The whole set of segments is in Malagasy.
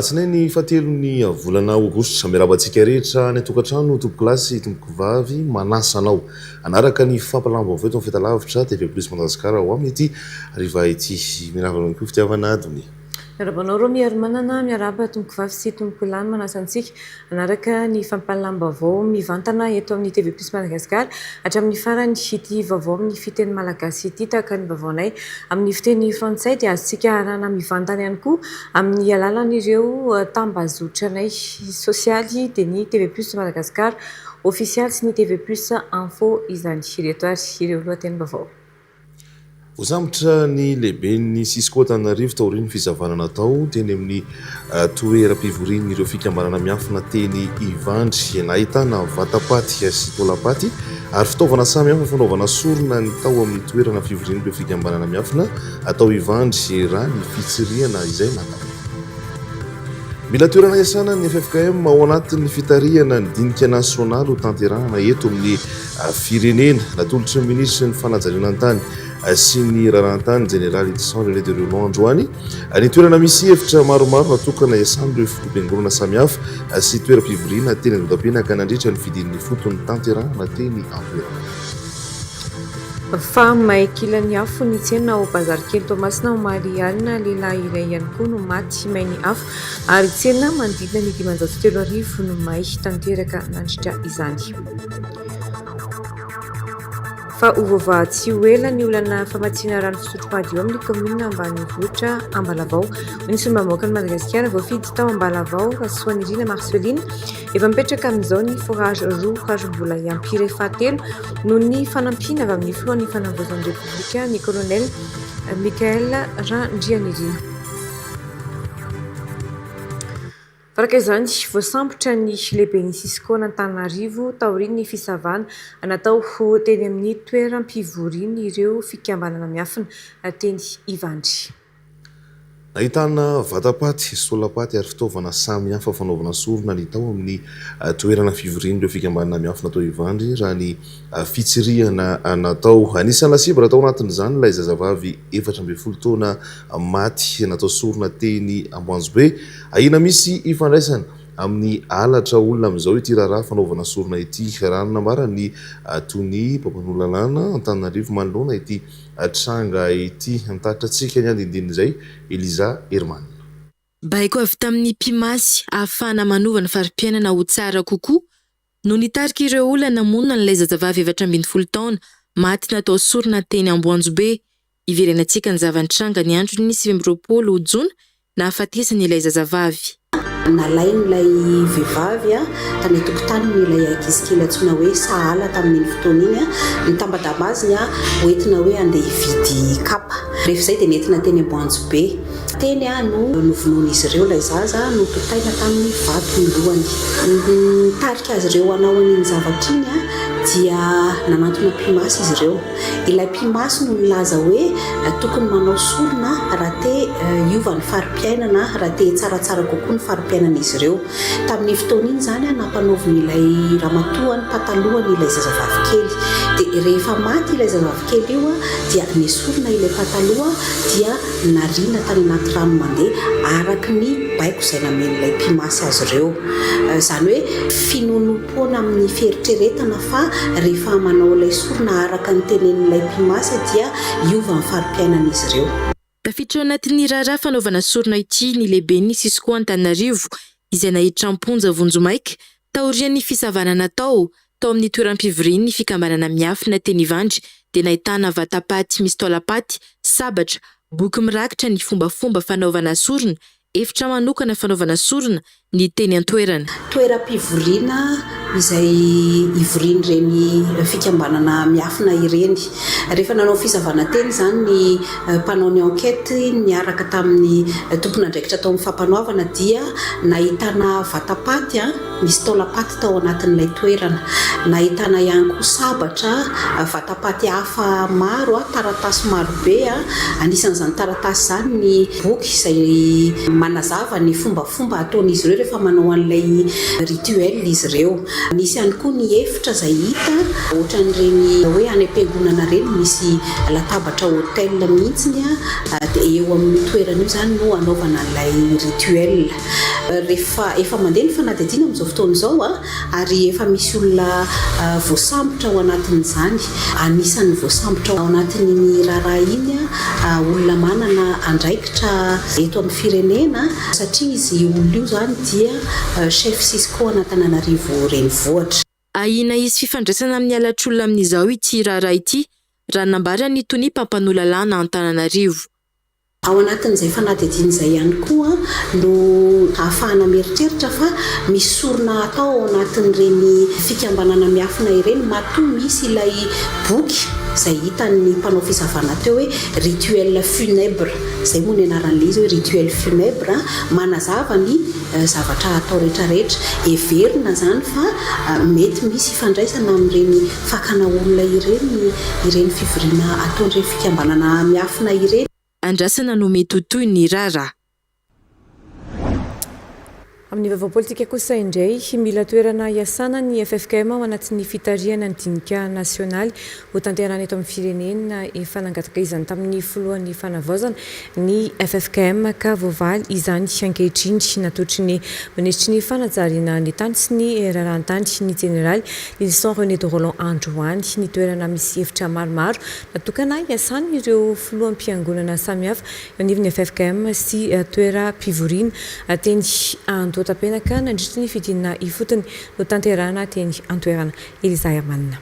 Alatsinainy fahatelon'ny volana aogositra. Miarahaba antsika rehetra any an-tokantrano, tompokolahy sy tompokovavy, manasa anao hanaraka ny fampahalalam-baovao eto amin'ny Fahitalavitra TV Plus Madagascar ho amin'ity hariva ity. Miarahaba anao koa Fitiavana Donia. Miarahaba anao Romy Herimanana, miarahaba tompokovavy sy tompokolahy manasa antsika Hanaraka ny fampahalalam-baovao mivantana eto amin'ny TV Plus Madagascar hatramin'ny farany ity vaovao amin'ny fiteny malagasy ity. Tahaka ny vaovaonay amin'ny fiteny frantsay dia azontsika arahana mivantana ihany koa amin'ny alalan'ireo tambazotranay sosialy dia ny TV Plus Madagascar ofisialy sy ny TV Plus Info izany. Ireto ary ireo lohatenim-baovao. Voasambotra ny lehiben'ny Cisco Antananarivo taorian'ny fisavana natao teny amin'ny toeram-pivorian'ireo fikambanana miafina teny Ivandry. Nahitana vata-paty sy taolam-paty ary fitaovana samihafa fanaovana sorona ny tao amin'ny toerana fivorian'ireo fikambanana miafina tao Ivandry raha ny fitsirihana izay natao. Mila toerana iasana ny ffkm ao anatin'ny fitarihana ny dinika nasionaly ho tanterahana eto amin'ny firenena. Natolotry ny minisitry ny fanajariana ny tany sy ny raharahan-tany, Jeneraly Edison René de Roland androany, ny toerana misy efitra maromaro natokana iasan'ireo filoham-piangonana samihafa sy toeram-pivoriana teny Andodapenaka nandritra ny fidin'ny ifotony tanterahana teny an-toerana. Fa may kilan'ny afo ny tsena ao Bazary Kely Toamasina omaly alina, lehilahy iray ihany koa no maty may ny afo ary tsena manodidina ny 3500 no may tanteraka nandritra izany. Fa ho voavaha tsy ho ela ny olana famatsiana rano fisotro madio amin'ny kaominina ambanivohitra Ambalavao. Hoy ny solombavambahoakan'i Madagasikara voafidy tao Ambalavao, Rasoanirina Marceline. Efa mipetraka amin'izao ny forage roa ary mbola hiampy iray fahatelo noho ny fanampiana avy amin'ny filohan'ny fanavaozan'ny Repoblika, ny kolonely Michael Randrianirina. Araka izany, voasambotra ny lehiben'ny Cisco an'Antananarivo taorian'ny fisavana natao teny amin'ny toeram-pivorian'ireo fikambanana miafina teny Ivandry. Nahitana vata-paty, sola-paty ary fitaovana samihafa fanaovana sorona ny tao amin'ny toerana fivorian'ireo fikambanana miafina tao Ivandry raha ny fitsirihana natao. Anisan'ny lasibatra tao anatin'izany ilay zazavavy 14 taona maty natao sorona teny Amboanjobe. Ahiana misy ifandraisana amin'ny halatra olona amin'izao ity raharaha fanaovana sorona ity, raha ny nambaran'ny tonia mpampanoa lalàna Antananarivo manoloana ity tranga ity. Mitatitra antsika ny andinindin'izay Eliza Herman. Baiko avy tamin'ny mpimasy ahafahana manova ny fari-piainana ho tsara kokoa no nitarika ireo olona namono an'ilay zazavavy 14 taona maty natao sorona teny Amboanjobe. Iverenantsika ny zava-nitranga ny andron'ny 29 jona nahafatesany ilay zazavavy. Nalain'ilay vehivavy tany an-tokotaniny ilay ankizy kely antsoina hoe Sahala tamin'iny fotoana iny. Ny tambadabaziny hoentina hoe handeha hividy kapa. Rehefa izay dia nentina teny Amboanjobe. Teny no novonoin'izy ireo ilay zaza, notontaina tamin'ny vato ny lohany. Ny nitarika azy ireo hanao an'iny zavatra iny dia nanantona mpimasy izy ireo. Ilay mpimasy no nilaza hoe tokony manao sorona raha te hiova ny fari-piainana, raha te hitsaratsara kokoa ny fari-piainan'izy ireo. Tamin'iny fotoana iny izany, nampanaovin'ilay ramatoa ny patalohany ilay zazavavy kely. Dia rehefa maty ilay zazavavy kely io dia nesorina ilay pataloha dia nariana tany anaty rano mandeha araka ny baiko izay namen'ilay mpimasy azy ireo. Izany hoe finoanoam-poana amin'ny fieritreretana fa rehefa manao ilay sorona araka ny tenenin'ilay mpimasy dia hiova ny fari-piainan'izy ireo. Tafiditra ao anatin'ny raharaha fanaovana sorona ity ny lehiben'ny Cisco Antananarivo izay naiditra am-ponja vonjimaika taorian'ny fisavana natao tao amin'ny toeram-pivorian'ny fikambanana miafina teny Ivandry dia nahitana vata-paty misy taolam-paty, sabatra, boky mirakitra ny fombafomba fanaovana sorona, efitra manokana fanaovana sorona ny teny an-toerana. Toeram-pivoriana izay ivorian'ireny fikambanana miafina ireny. Rehefa nanao fisavana teny izany ny mpanao ny enquête niaraka tamin'ny tompon'andraikitra tao amin'ny fampanoavana dia nahitana vata-paty nisy taolam-paty tao anatin'ilay toerana. Nahitana ihany koa sabatra, vata-paty hafa maro, taratasy marobe. Anisan'izany taratasy izany ny boky izay manazava ny fombafomba ataon'izy ireo rehefa manao an'ilay rituel izy ireo. Nisy ihany koa ny efitra izay hita ohatran'ireny hoe any am-piangonana ireny misy latabatra autel mihitsy dia eo amin'io toerana io izany no anaovana an'ilay rituel. Rehefa efa mandeha ny fanadihadiana amin'izao fotoana izao ary efa misy olona voasambotra ao anatin'izany. Anisan'ny voasambotra ao anatin'iny raharaha iny olona manana andraikitra eto amin'ny firenena satria izy olona io izany dia Chef Cisco an'Antananarivo Renivohitra. Ahiana hisy fifandraisana amin'ny halatr'olona amin'izao ity raharaha ity, raha ny nambaran'ny tonia mpampanoa lalàna Antananarivo. Ao anatin'izay fanadihadiana izay ihany koa no ahafahana mieritreritra fa misy sorona atao ao anatin'ireny fikambanana miafina ireny matoa misy ilay boky izay hitan'ny mpanao fisavana teo hoe rituel funèbre, izay moa ny anaran'ilay izy hoe rituel funèbre, manazava ny zavatra atao rehetrarehetra. Heverina izany fa mety misy ifandraisana amin'ireny fakana olona ireny ireny fivoriana ataon'ireny fikambanana miafina ireny. Andrasana no mety ho toy ny raharaha. Amin'ny vaovao politika kosa indray, mila toerana hiasana ny ffkm ao anatin'ny fitarihana ny dinika nasionaly hotanterahina eto amin'ny firenena. Efa nangataka izany tamin'ny filohan'ny fanavaozana ny ffkm ka voavaly izany ankehitriny. Natolotry ny minisitry ny fanajariana ny tany sy ny raharahan-tany, ny jeneraly Lylison René de Rolland androany, ny toerana misy efitra maromaro natokana hiasan'ireo filoham-piangonana samihafa eo anivon'ny ffkm sy toeram-pivoriana teny Andohatapenaka nandritry ny fidinana ifotony notanterahana teny an-toerana. Eliza Herman.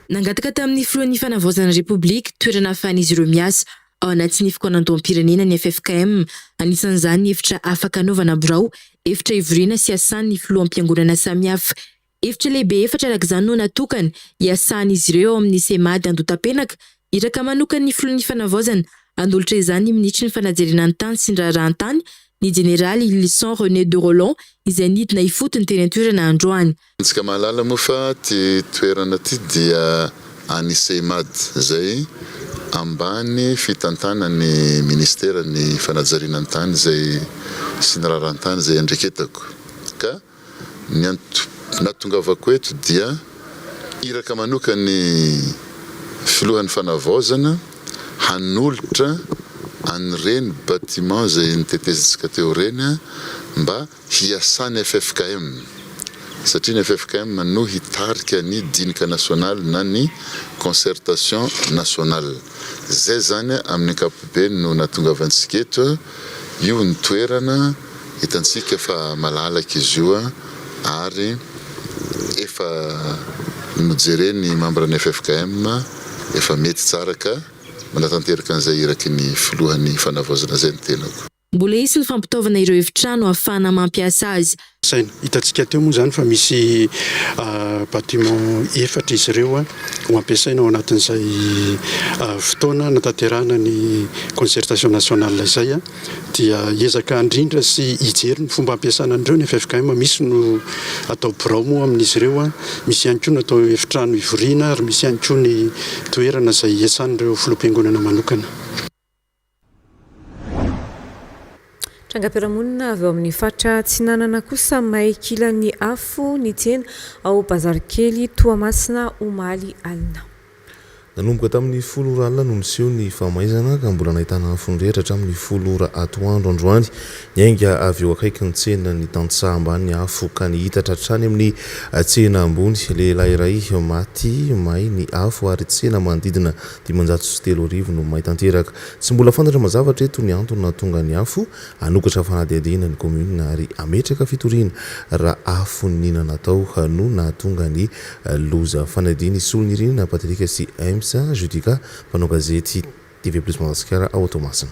Nangataka tamin'ny filohan'ny Fanavaozana ny Repoblika toerana ahafahan'izy ireo miasa ao anatin'ny fikaonandoham-pirenena ny ffkm, anisan'izany ny efitra afaka anaovana birao, efitra ivoriana sy iasan'ny filoham-piangonana samihafa. Efitra lehibe efatra araka izany no natokana hiasan'izy ireo ao amin'ny Seimad Andotapenaka, iraka manokan'ny filohan'ny Fanavaozana hanolotra izany ny minitry ny fanajerena ny tany sy ny raharahan-tany, ny jeneraly Lylison René de Rolland izay nidina ifotony teny an-toerana androany. Antsika mahalala moa fa ity toerana ity dia any Seimad izay ambany fitantanan'ny ministeran'ny fanajariana ny tany izay sy ny raharahan-tany izay iandreketako ka Ny antony nahatongavako eto dia iraka manokan'ny Filohan'ny Fanavaozana hanolotra an'ireny bâtiment izay notetezintsika teo ireny mba hiasan'ny ffkm satria ny ffkm no hitarika ny dinika nasionaly na ny concertation nationale. Izay izany amin'ny ankapobeny no nahatongavantsika eto. Io ny toerana hitantsika fa malalaka izy io ary efa nojeren'ny mambran'ny ffkm efa mety tsara ka manatanteraka an'izay iraky ny filohan'ny fanavaozana izay ny tenako. Mbola hisy ny fampitaovana ireo efitrano ahafahana mampiasa azy. Saina. Hitantsika teo moa izany fa misy bâtiment efatra izy ireo ho ampiasaina ao anatin'izay fotoana hanatanterahana ny concertation nationale izay dia hiezaka handrindra sy hijery ny fomba hampiasana an'ireo ny ffkm. Misy no atao birao moa amin'izy ireo, misy ihany koa no atao efitrano hivoriana ary misy ihany koa ny toerana izay hiasan'ireo filoham-piangonana manokana. Trangam-piarahamonina avy ao amin'ny faritra Atsinanana kosa may kilan'ny afo ny tsena ao Bazarikely Toamasina omaly alina. Nanomboka tamin'ny folo ora alina no niseho ny famaizana ka mbola nahitana afo nirehitra hatramin'ny folo ora atoandro androany. Niainga avy eo akaikin'ny tsenan'ny tantsaha ambany ny afo ka nihitatra hatrany amin'ny tsena ambony. Lehilahy iray maty may ny afo ary tsena manodidina 3500 no may tanteraka. Tsy mbola fantatra mazava hatreto ny antony nahatonga ny afo, hanokatra fanadihadiana ny kaominina ary hametraka fitoriana raha afo niniana natao no nahatonga ny loza. Fanadihadiana i Solonirina Patrick sy Aims Judica, mpanao gazety TV Plus Madagasikara ao Toamasina.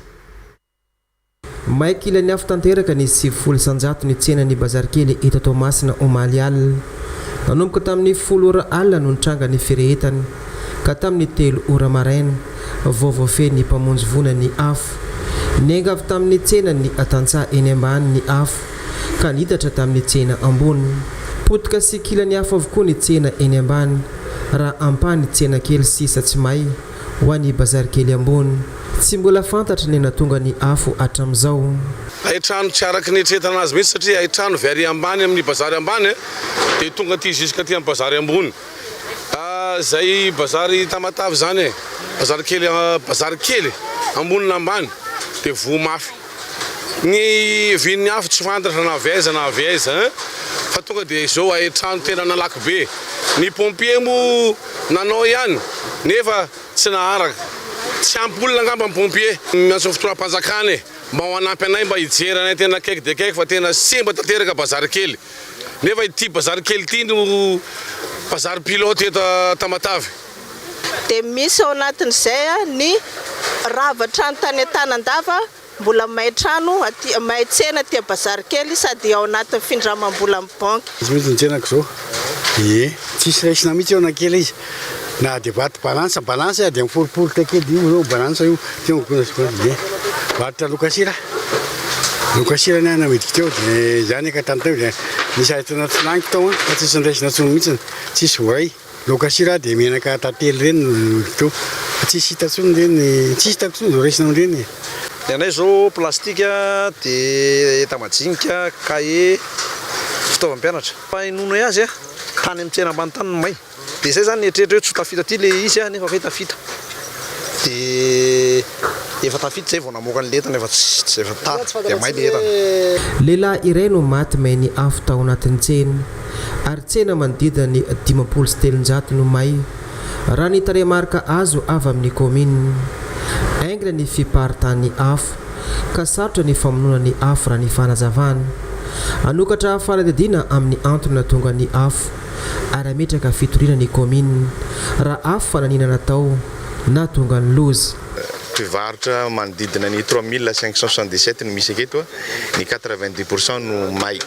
May kilan'ny afo tanteraka ny 90% ny tsenan'ny Bazarikely eto Toamasina omaly alina. Nanomboka tamin'ny folo ora alina no nitranga ny firehetana ka tamin'ny telo ora maraina vao voafehy ny mpamonjy voina ny afo. Niainga avy tamin'ny tsenan'ny tantsaha eny ambany ny afo ka nitatra tamin'ny tsena ambony. Potika sy kilan'ny afo avokoa ny tsena eny ambany raha ampahany tsena kely sisa tsy may ho an'ny Bazarikely ambony. Tsy mbola fantatra ny nahatonga ny afo hatramin'izao. Haitrano tsy araka ny eritreretana azy mihitsy satria haitrano avy ary ambany amin'ny bazary ambany dia tonga aty jusque aty amin'ny bazary ambony. Zay bazary Tamatave zany e, bazary kely bazary kely ambony na ambany dia voa mafy. Ny vin'ny afo tsy fantatra na avy aiza na avy aiza hein, fa tonga dia izao haitrano tena nalaky be. Ny pompier moa nanao ihany nefa tsy naharaka. Tsy ampy olona angamba ny pompier. Miantso ny fitondram-panjakana e, mba ho hanampy anay mba hijery anay tena akaiky dia akaiky fa tena simba tanteraka bazary kely. Nefa ity bazary kely ity no bazary pilote eto Tamatave. Dia misy ao anatin'izay ny rava trano tany Antanandava, mbola may trano aty, may tsena aty Bazary kely sady ao anatin'ny findramam-bola amin'ny banky. Izy mihitsy ny tsenako izao. Ie, tsisy raisina mihitsy eo na kely izy. Na dia vato balance balance dia miforiporitra kely io zao balance io teo ie. Varotra lokasira. Lokasira ny ahy namidiko teo dia za niaka tany teo dia nisy aretina tsy laniko tao an fa tsisy niraisina intsony mihitsy, tsisy voaray. Lokasira dia menaka tantely ireny no namidiko teo fa tsisy hita intsony ireny, tsisy hitako intsony izao raisina amin'ireny e. Ny anay zao plastique dia enta-majinika, cahier, fitaovam-pianatra. Fa inoanay azy tany amin'ny tsena ambany tany no may. Dia zay zany nieritreritra hoe tsy ho tafita aty le izy nefa kay tafita. Dia efa tafita zay vao namoaka an'le entana efa tsy efa tara dia may le entana. Lehilahy iray no maty may ny afo tao anatin'ny tsena ary tsena manodidina ny 350 no may, raha ny tarehimarika azo avy amin'ny kaominina. Haingana ny fiparitahan'ny afo ka sarotra ny famonoana ny afo raha ny fanazavana. Hanokatra fanadihadiana amin'ny antony nahatonga ny afo. ary hametraka fitoriana ny kaominina raha afo fananiana natao na tonga ny loza. Mpivarotra manodidina ny 3577 no misy aketo, ny 90 pour cent no may,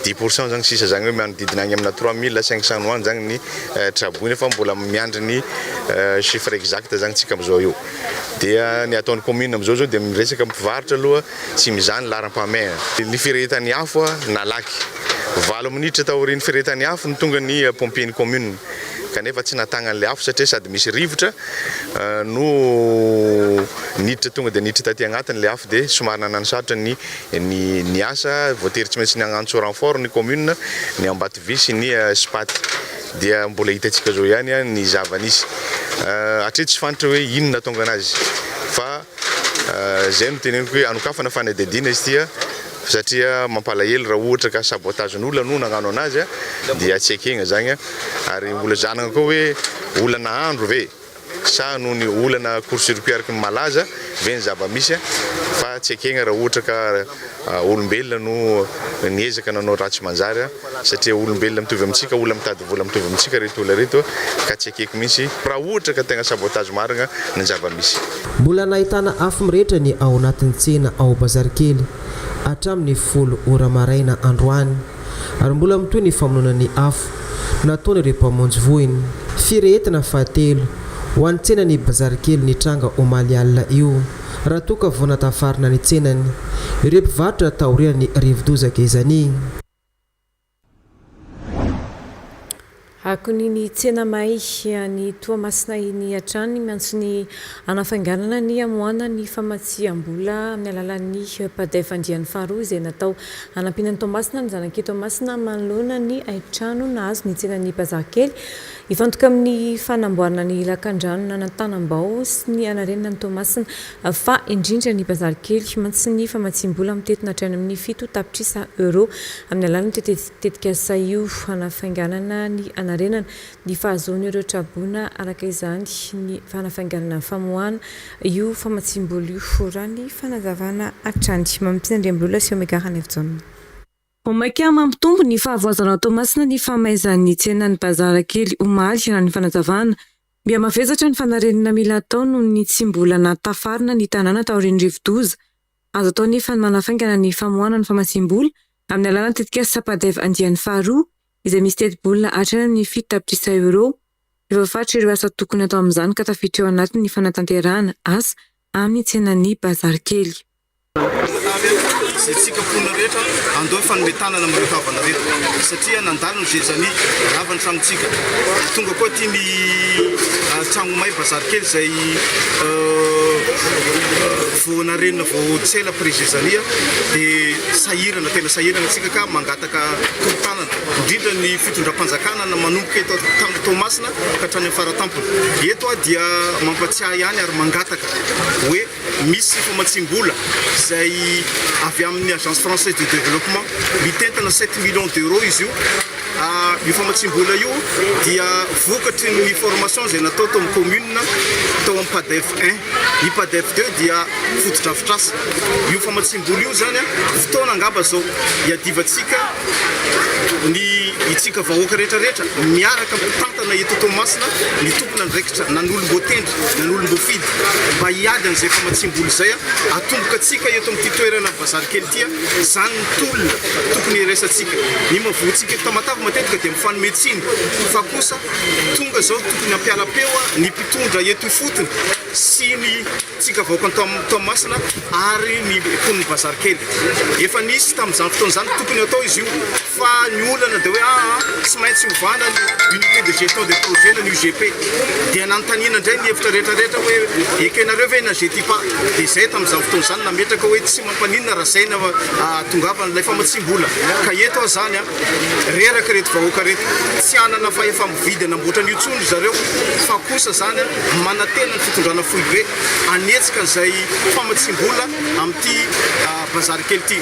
dix pour cent zany sisa, zany hoe manodidina agny amina 3500 no any zany ny traboina fa mbola miandry ny chiffre exact zany tsika amizao io. Dia ny ataon'ny commune amizao zao dia miresaka amin'ny mpivarotra aloha tsy mizaha ny laharam-pahamehana. Ny firehetan'ny afo nalaky. Valo minitra taorian'ny firehetan'ny afo no tonga ny pompier-n'ny commune. Kanefa tsy nahatagna an'ilay afo satria sady misy rivotra no niditra tonga dia niditra taty agnatiny ilay afo dia somary nananosarotra ny ny ny asa. Voatery tsy maintsy nagnantso renfort ny commune, ny Ambatovy sy ny Spat. Dia mbola hitantsika zao ihany ny zava-nisy. Hatreto tsy fantatra hoe inona nahatonga anazy fa Zay no teneniko hoe anokafana fanadihadiana izy ity a, satria mampalahelo raha ohatra ka sabotage-n'olona no nagnano anazy a, dia tsy ekegna zagny a, ary mbola zanagna koa hoe olona nahandro ve sa noho ny olana court circuit araka ny malaza ve ny zava-misy a, fa tsy ekegna raha ohatra ka olombelona no niezaka nanao raha tsy manjary a, satria olombelona mitovy amintsika, olona mitady vola mitovy amintsika reto olona reto ka tsy ekeko mihitsy raha ohatra ka tegna sabotage marigna ny zava-misy. Mbola nahitana afo mirehitra ny ao anatin'ny tsena ao Bazarikely hatramin'ny folo ora maraina androany ary mbola mitohy ny famonoana ny afo nataon'ireo mpamonjy voina. Firehetana fahatelo ho an'ny tsenan'i Bazarikely nitranga omaly alina io raha toa ka vao natafarina ny tsenany ireo mpivarotra taorian'ny rivodoza Gezani. Akon'iny tsena may any Toamasina iny hatrany miantso ny hanafainganana ny hamoahana ny famatsiam-bola amin'ny alalan'ny Padef andiany faharoa izay natao hanampiana an'i Toamasina ny zanak'i Toamasina manoloana ny haintrano nahazo ny tsenan'ny Bazary kely. Hifantoka amin'ny fanamboarana ny lakandrano Antanambao sy ny hanarenana an'i Toamasina fa indrindra ny Bazary kely mantsy ny famatsiam-bola mitentina hatrany amin'ny 7 tapitrisa euro amin'ny alalan'io tetikasa io hanafainganana ny hanarenana ny fahazoan'ireo traboina araka izany ny fanafainganana ny famoahana io famatsiam-bola io raha ny fanazavana hatrany. Mampiana Andriambololona sy Omega Ranaivojaona. Vao mainka mampitombo ny fahavoazana ao Toamasina ny fahamaizan'ny tsenan'ny Bazary kely omaly raha ny fanazavana. Miha-mavesatra ny fanarenana mila atao noho ny tsy mbola nahatafarina ny tanàna taorian'ny rivodoza. Azo atao nefa ny manafaingana ny famoahana ny famatsiam-bola amin'ny alalan'ny tetikasa Padev andiany faharoa izay misy tetibola hatrany amin'ny 7 tapitrisa euro. Efa voafaritra ireo asa tokony hatao amin'izany ka tafiditra eo anatin'ny fanatanterahana asa amin'ny tsenan'ny Bazary kely. sy tsika mponina rehetra andao hifanome tanana amin'ireto havana ireto satria nandalo ny Gezani, rava ny tranontsika. Tonga koa aty ny tragno may bazary kely izay vao narenina vao tsy ela après Gezani dia sahirana tena sahirana tsika ka mangataka tolo-tanana indrindra ny fitondram-panjakana na manomboka eto Toamasina ka hatrany amin'ny faratampony. Eto aho dia mampatsiahy ihany ary mangataka hoe misy famatsiam-bola izay avy amin'ny Agence Française de Développement, mitentina sept millions d'euros izy io. Io famatsiam-bola io dia vokatry ny formation izay natao tao amin'ny commune tao amin'ny PADEF un. Ny PADEF deux dia fotodrafitrasa. Io famatsiam-bola io izany fotoana angamba izao hiadivantsika ny itsika vahoaka rehetra rehetra miaraka mpitantana eto Toamasina ny tompon'andraikitra na ny olom-boatendry na ny olom-boafidy mba hiady an'izay famatsiam-bola izay atomboka antsika eto amin'ity toerana bazary kely ity izany ny tolona tokony hiraisantsika ny mavoantsika eto Tamatave matetika dia mifanome tsiny fa kosa tonga izao tokony hampiara-peo ny mpitondra eto ifotony sy ny tsika vahoakan'i Toamasina ary ny mponin'i Bazary kely. Efa nisy tamin'izany fotoana izany, tokony hatao izy io, fa ny olana dia hoe aa tsy maintsy ovana ny unité de gestion des projets na ny UGP. Dia nanontaniana indray ny hevitra rehetra rehetra hoe ekenareo ve na GETIPA. Dia izay tamin'izany fotoana izany nametraka hoe tsy mampaninona raha izay no ahatongavan'ilay famatsiam-bola. Ka eto aho izany an, reraka ireto vahoaka ireto, tsy hanana fahefa-mividy hanamboatra an'io intsony ry zareo, fa kosa izany an, manantena ny fitondrana foibe hanetsika an'izay famatsiam-bola amin'ity bazary kely ity.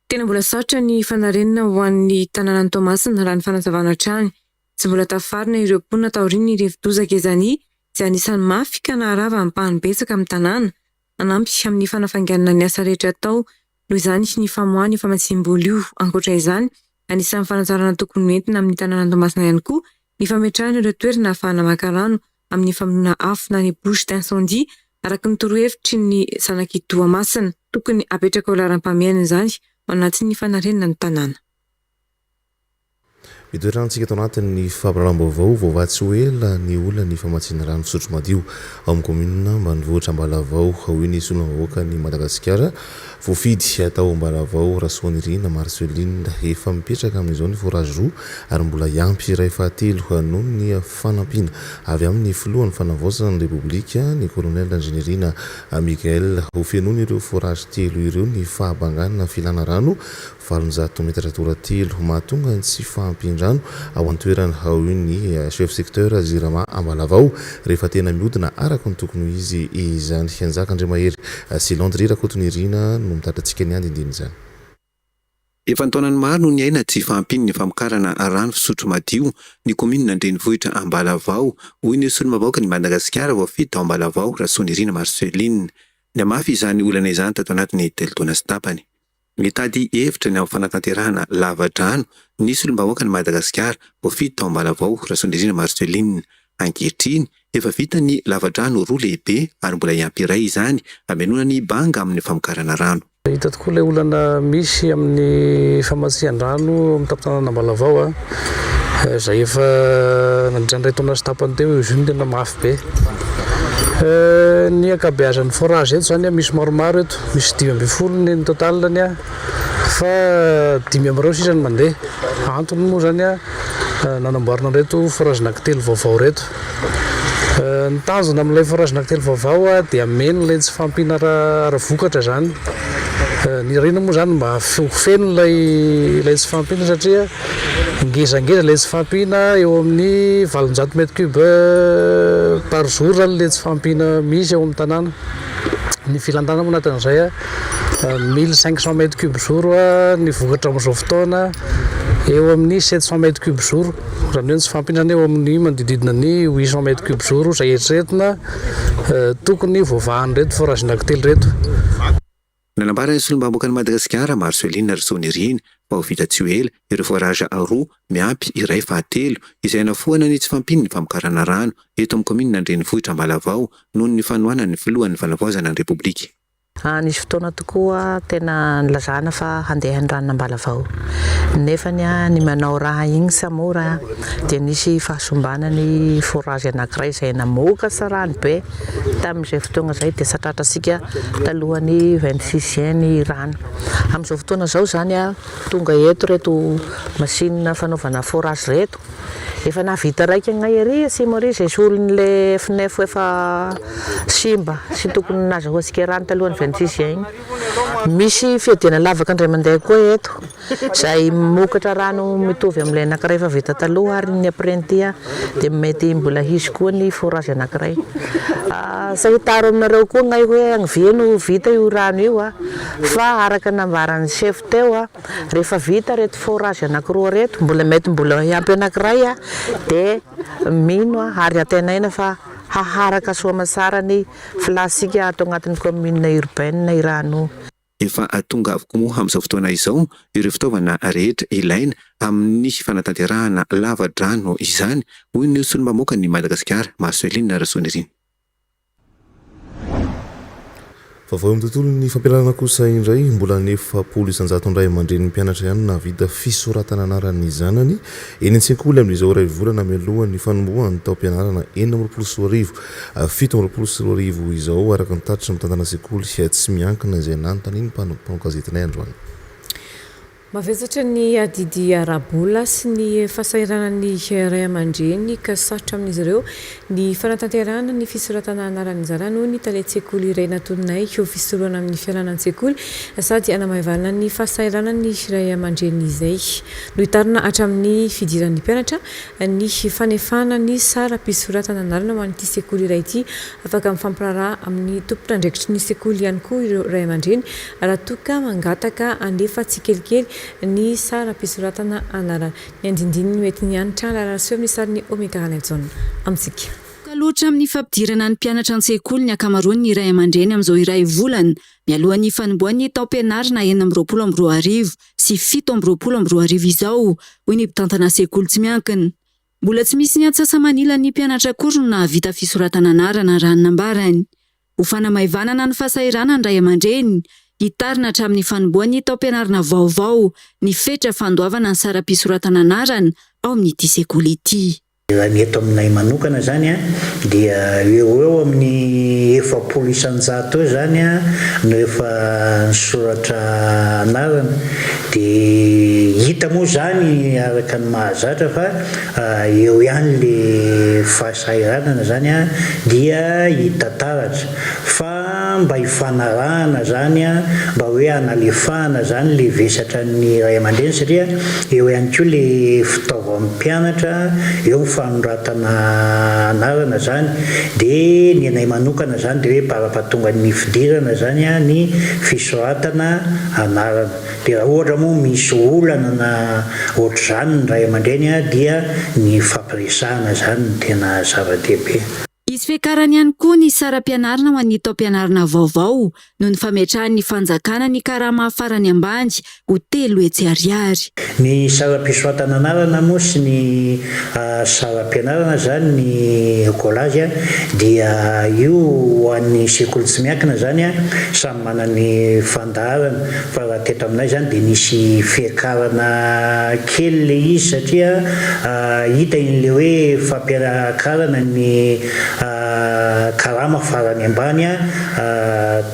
Tena mbola sarotra ny fanarenana ho an'ny tanànan'i Toamasina, raha ny fanazavana hatrany. Tsy mbola tafarina ireo mponina taorian'ny rivodoza Gezani, izay anisan'ny mafy ka naharava ampahany betsaka amin'ny tanàna. Hanampy amin'ny fanafainganana ny asa rehetra atao noho izany ny famoahana io famatsiam-bola io. Ankoatra izany, anisan'ny fanatsarana tokony hoentina amin'ny tanànan'i Toamasina ihany koa ny fametrahana ireo toerana ahafahana maka rano amin'ny famonoana afo na ny bouche d'incendie araka ny torohevitry ny zanak'i Toamasina. Tokony hapetraka ho laharam-pahamehana izany ao anatin'ny fanarenana ny tanàna. Mitoetra antsika ato anatin'ny fampahalalam-baovao voavaha tsy ho ela ny olan'ny famatsiana rano fisotro madio ao amin'ny kaominina ambanivohitra Ambalavao, hoy ny solombavambahoakan'i Madagasikara voafidy atao Ambalavao, Rasoanirina Marceline. Efa mipetraka amin'izao ny forage roa ary mbola hiampy iray fahatelo noho ny fanampiana avy amin'ny filohan'ny fanavaozana ny Repoblika, ny Colonel Randrianirina Mickaël. Hofenoin'ireo forage telo ireo ny fahabangana filana rano 800 metatra toratelo. Mahatonga ny tsy fahampian-drano ao an-toerana, hoy ny chef secteur Jirama Ambalavao, rehefa tena mihodina araka ny tokony ho izy izany. Njaka Andriamahery sy Landry Rakotonirina no mitatitra antsika ny andindinin'izany. Efa an-taonany maro no niaina tsy fahampian'ny famokarana rano fisotro madio ny kaominina an-drenivohitra Ambalavao, hoy ny solombavambahoakan'i Madagasikara voafidy tao Ambalavao, Rasoanirina Marceline. Nihamafy izany olana izany tato anatin'ny telo taona sy tapany. Mitady hevitra ny amin'ny fanatanterahana lava-drano ny solombavahoakan'i Madagasikara voafidy tao Ambalavao, Rasoanirina Marceline. Ankehitriny, efa vita ny lava-drano roa lehibe ary mbola hiampy iray izany hamenoana ny banga amin'ny famokarana rano. Hita tokoa ilay olana misy amin'ny famatsian-drano eo amin'ny tampon-tanànan'Ambalavao izay efa nandritra ny iray taona sy tapany teo izy io no tena mafy be. Ny ankabeazan'ny forage eto izany misy maromaro eto. Misy 15 ny total-ny fa dimy amin'ireo sisa no mandeha. Antony moa izany nanamboarana an'ireto forage anankitelo vaovao ireto. Ny tanjona amin'ilay forage anankitelo vaovao dia hameno ilay tsy fahampiana ara-vokatra izany. Ny irina moa izany mba ho feno ilay ilay tsy fahampiana satria ngezangeza ilay tsy fahampiana eo amin'ny 800 mètre cube par jour izany ilay tsy fahampiana misy eo amin'ny tanàna. Ny filantanana moa anatin'izay 1500 mètres cube jour ny vokatra amin'izao fotoana eo amin'ny 700 mètres cube jour izany hoe ny tsy fahampiana eo amin'ny manodididina ny 800 mètres cube jour izay eritreretina tokony voavahan'ireto forage anankitelo ireto. Nanambara ny solombavambahoakan'i Madagasikara, Marceline Rasoanirina, fa ho vita tsy ho ela ireo forage roa miampy iray fahatelo izay hanafoana ny tsy fahampian'ny famokarana rano eto amin'ny kaominina an-drenivohitra Ambalavao noho ny fanohanan'ny filohan'ny fanavaozana ny Repoblika. Nisy fotoana tokoa tena nilazana fa handeha ny ranon'Ambalavao. Nefany ny manao raha igny sa mora dia nisy fahasombana ny forage anakiray izay namoaka rano be tamin'izay fotoagna izay dia sa tratrantsika talohan'ny 26 juin ny rano. Amin'izao fotoana izao izany tonga eto ireto machine fanaovana forage ireto. Efa nahavita raika agnay ery atsimo ery izay solon'le FNEF efa simba sy tokony nazahoantsika rano talohan'ny 26 juin igny. Misy fiadiana lavaka indray mandeha koa eto izay mamokatra rano mitovy amin'ilay anankiray efa vita taloha ary ny après an'ity dia mety mbola hisy koa ny forage anankiray. Asa hitaro aminareo koa agnay hoe agnivia no vita io rano io fa araka ny nambaran'ny chef teo Rehefa vita ireto forage anakiroa ireto, mbola mety mbola hiampy anakiray dia mino aho ary antenaina fa haharaka soamatsara ny filasika ato agnatin'ny commune urbaine Irano. Efa tonga avokoa moa amin'izao fotoana izao ireo fitaovana rehetra ilaina amin'ny fanatanterahana lava-drano izany, hoy ny solombavambahoakan'i Madagasikara, Marceline Rasoanirina. Vaovao eo amin'ny tontolon'ny fampianarana kosa indray, mbola ny 40 isan-jaton'ny ray aman-drenin'ny mpianatra ihany no nahavita fisoratana anaran'ny zanany eny an-tsekoly amin'izao iray volana mialohan'ny fanombohan'ny taom-pianarana 2026 2027 izao, araka ny tatitry ny mpitantana sekoly tsy miankina izay nanontanian'ny mpanao gazetinay androany. Mavesatra ny adidy ara-bola sy ny fahasahiranan'ny ray aman-dreny ka sarotra amin'izy ireo ny fanatanterahana ny fisoratana anaran'ny zanany hoy ny talen-tsekoly iray natoninay ho fisorohana amin'ny fialana an-tsekoly sady hanamaivanana ny fahasahiranan'ny ray aman-dreny izay nohitarina hatramin'ny fidiran'ny mpianatra ny fanefana ny saram-pisoratana anarana ho an'ity sekoly iray ity. Afaka mifampiraharaha amin'ny tompon'andraikitry ny sekoly ihany koa ireo ray aman-dreny Raha toa ka mangataka handefa tsikelikely ny saram-pisoratana anarana. Ny andindininy ho entin'i Hanitra Rararisoa amin'ny sarin'i Omega Ranajaona. Amintsika. Tsoka loatra amin'ny fampidirana ny mpianatra an-tsekoly ny ankamaroan'ny ray aman-dreny amin'izao iray volana mialohan'ny fanombohan'ny taom-pianarana 2026 sy 2027 izao, hoy ny mpitantana sekoly tsy miankina. Mbola tsy misy ny antsasa-manilan'ny mpianatra akory no nahavita fisoratana anarana raha ny nambarany. Ho fanamaivanana ny fahasahiranan'ny ray aman-dreny, hitarina hatramin'ny fanombohan'ny taom-pianarana vaovao ny fetra fandoavana ny saram-pisoratana anarana ao amin'ity sekoly ity. Raha ny eto aminay manokana izany dia eo ho eo amin'ny 40% eo izany no efa nisoratra anarana. Dia hita moa izany araka ny mahazatra fa eo ihany le fahasahiranana izany dia hita taratra fa mba hifanarahana izany mba hoe hanalefahana izany le vesatra ny ray aman-dreny satria eo ihany koa le fitaovan'ny mpianatra, eo ny fanoratana anarana izany dia ny anay manokana izany dia hoe parapatonga ny fidirana izany ny fisoratana anarana. Dia raha ohatra moa misy olana na ohatr'izany ny ray aman-dreny dia ny fampiresahana izany no tena zava-dehibe. Hisy fiakarany ihany koa ny saram-pianarana ho an'ny taom-pianarana vaovao noho ny fametrahan'ny fanjakana ny karama farany ambany ho 300 ariary. Ny saram-pisoratana anarana moa sy ny saram-pianarana izany ny écolage dia io ho an'ny sekoly tsy miankina izany samy manana ny fandaharana fa raha teto aminay izany dia nisy fiakarana kely ilay izy satria hita iny ilay hoe fampiakarana ny karama farany ambany